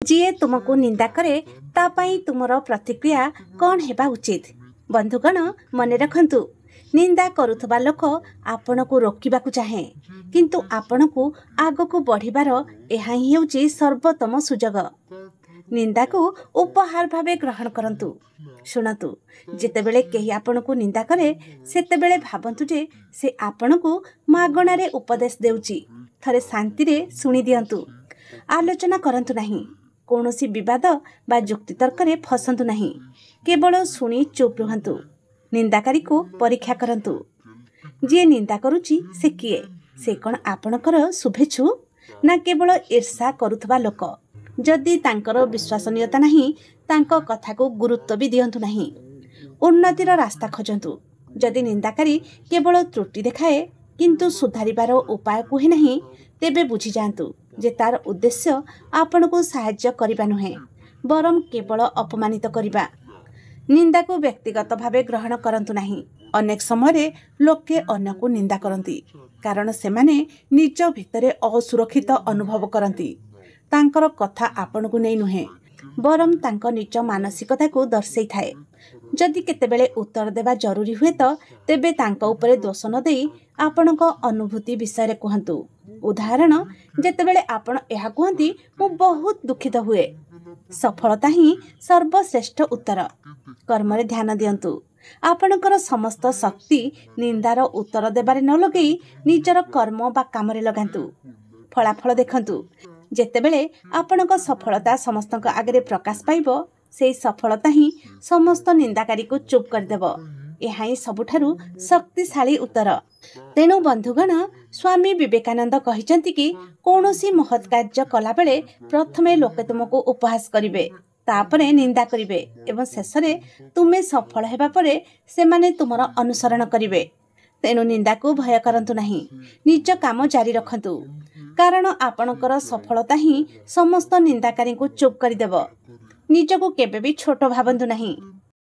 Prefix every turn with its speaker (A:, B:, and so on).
A: ଯିଏ ତୁମକୁ ନିନ୍ଦା କରେ ତା ପାଇଁ ତୁମର ପ୍ରତିକ୍ରିୟା କ'ଣ ହେବା ଉଚିତ? ବନ୍ଧୁଗଣ, ମନେ ରଖନ୍ତୁ, ନିନ୍ଦା କରୁଥିବା ଲୋକ ଆପଣଙ୍କୁ ରୋକିବାକୁ ଚାହେଁ, କିନ୍ତୁ ଆପଣଙ୍କୁ ଆଗକୁ ବଢ଼ିବାର ଏହା ହିଁ ହେଉଛି ସର୍ବୋତ୍ତମ ସୁଯୋଗ। ନିନ୍ଦାକୁ ଉପହାର ଭାବେ ଗ୍ରହଣ କରନ୍ତୁ। ଶୁଣନ୍ତୁ, ଯେତେବେଳେ କେହି ଆପଣଙ୍କୁ ନିନ୍ଦା କରେ, ସେତେବେଳେ ଭାବନ୍ତୁ ଯେ ସେ ଆପଣଙ୍କୁ ମାଗଣାରେ ଉପଦେଶ ଦେଉଛି। ଥରେ ଶାନ୍ତିରେ ଶୁଣି ଦିଅନ୍ତୁ, ଆଲୋଚନା କରନ୍ତୁ ନାହିଁ, କୌଣସି ବିବାଦ ବା ଯୁକ୍ତିତର୍କରେ ଫସନ୍ତୁ ନାହିଁ। କେବଳ ଶୁଣି ଚୁପ୍ ରୁହନ୍ତୁ। ନିନ୍ଦାକାରୀକୁ ପରୀକ୍ଷା କରନ୍ତୁ। ଯିଏ ନିନ୍ଦା କରୁଛି ସେ କିଏ? ସେ କ'ଣ ଆପଣଙ୍କର ଶୁଭେଚ୍ଛୁ ନା କେବଳ ଈର୍ଷା କରୁଥିବା ଲୋକ? ଯଦି ତାଙ୍କର ବିଶ୍ୱାସନୀୟତା ନାହିଁ, ତାଙ୍କ କଥାକୁ ଗୁରୁତ୍ୱ ବି ଦିଅନ୍ତୁ ନାହିଁ। ଉନ୍ନତିର ରାସ୍ତା ଖୋଜନ୍ତୁ। ଯଦି ନିନ୍ଦାକାରୀ କେବଳ ତ୍ରୁଟି ଦେଖାଏ କିନ୍ତୁ ସୁଧାରିବାର ଉପାୟ କୁହେ ନାହିଁ, ତେବେ ବୁଝିଯାଆନ୍ତୁ ଯେ ତାର ଉଦ୍ଦେଶ୍ୟ ଆପଣଙ୍କୁ ସାହାଯ୍ୟ କରିବା ନୁହେଁ, ବରଂ କେବଳ ଅପମାନିତ କରିବା। ନିନ୍ଦାକୁ ବ୍ୟକ୍ତିଗତ ଭାବେ ଗ୍ରହଣ କରନ୍ତୁ ନାହିଁ। ଅନେକ ସମୟରେ ଲୋକେ ଅନ୍ୟକୁ ନିନ୍ଦା କରନ୍ତି, କାରଣ ସେମାନେ ନିଜ ଭିତରେ ଅସୁରକ୍ଷିତ ଅନୁଭବ କରନ୍ତି। ତାଙ୍କର କଥା ଆପଣଙ୍କୁ ନେଇ ନୁହେଁ, ବରଂ ତାଙ୍କ ନିଜ ମାନସିକତାକୁ ଦର୍ଶାଇଥାଏ। ଯଦି କେତେବେଳେ ଉତ୍ତର ଦେବା ଜରୁରୀ ହୁଏ ତ ତେବେ ତାଙ୍କ ଉପରେ ଦୋଷ ନ ଦେଇ ଆପଣଙ୍କ ଅନୁଭୂତି ବିଷୟରେ କୁହନ୍ତୁ। ଉଦାହରଣ, ଯେତେବେଳେ ଆପଣ ଏହା କୁହନ୍ତି, ମୁଁ ବହୁତ ଦୁଃଖିତ ହୁଏ। ସଫଳତା ହିଁ ସର୍ବଶ୍ରେଷ୍ଠ ଉତ୍ତର। କର୍ମରେ ଧ୍ୟାନ ଦିଅନ୍ତୁ। ଆପଣଙ୍କର ସମସ୍ତ ଶକ୍ତି ନିନ୍ଦାର ଉତ୍ତର ଦେବାରେ ନ ଲଗେଇ ନିଜର କର୍ମ ବା କାମରେ ଲଗାନ୍ତୁ। ଫଳାଫଳ ଦେଖନ୍ତୁ। ଯେତେବେଳେ ଆପଣଙ୍କ ସଫଳତା ସମସ୍ତଙ୍କ ଆଗରେ ପ୍ରକାଶ ପାଇବ, ସେହି ସଫଳତା ହିଁ ସମସ୍ତ ନିନ୍ଦାକାରୀକୁ ଚୁପ୍ କରିଦେବ। ଏହା ହିଁ ସବୁଠାରୁ ଶକ୍ତିଶାଳୀ ଉତ୍ତର। ତେଣୁ ବନ୍ଧୁଗଣ, ସ୍ୱାମୀ ବିବେକାନନ୍ଦ କହିଛନ୍ତି କି କୌଣସି ମହତ୍ କାର୍ଯ୍ୟ କଲାବେଳେ ପ୍ରଥମେ ଲୋକେ ତୁମକୁ ଉପହାସ କରିବେ, ତାପରେ ନିନ୍ଦା କରିବେ ଏବଂ ଶେଷରେ ତୁମେ ସଫଳ ହେବା ପରେ ସେମାନେ ତୁମର ଅନୁସରଣ କରିବେ। ତେଣୁ ନିନ୍ଦାକୁ ଭୟ କରନ୍ତୁ ନାହିଁ, ନିଜ କାମ ଜାରି ରଖନ୍ତୁ, କାରଣ ଆପଣଙ୍କର ସଫଳତା ହିଁ ସମସ୍ତ ନିନ୍ଦାକାରୀଙ୍କୁ ଚୁପ୍ କରିଦେବ। ନିଜକୁ କେବେ ବି ଛୋଟ ଭାବନ୍ତୁ ନାହିଁ।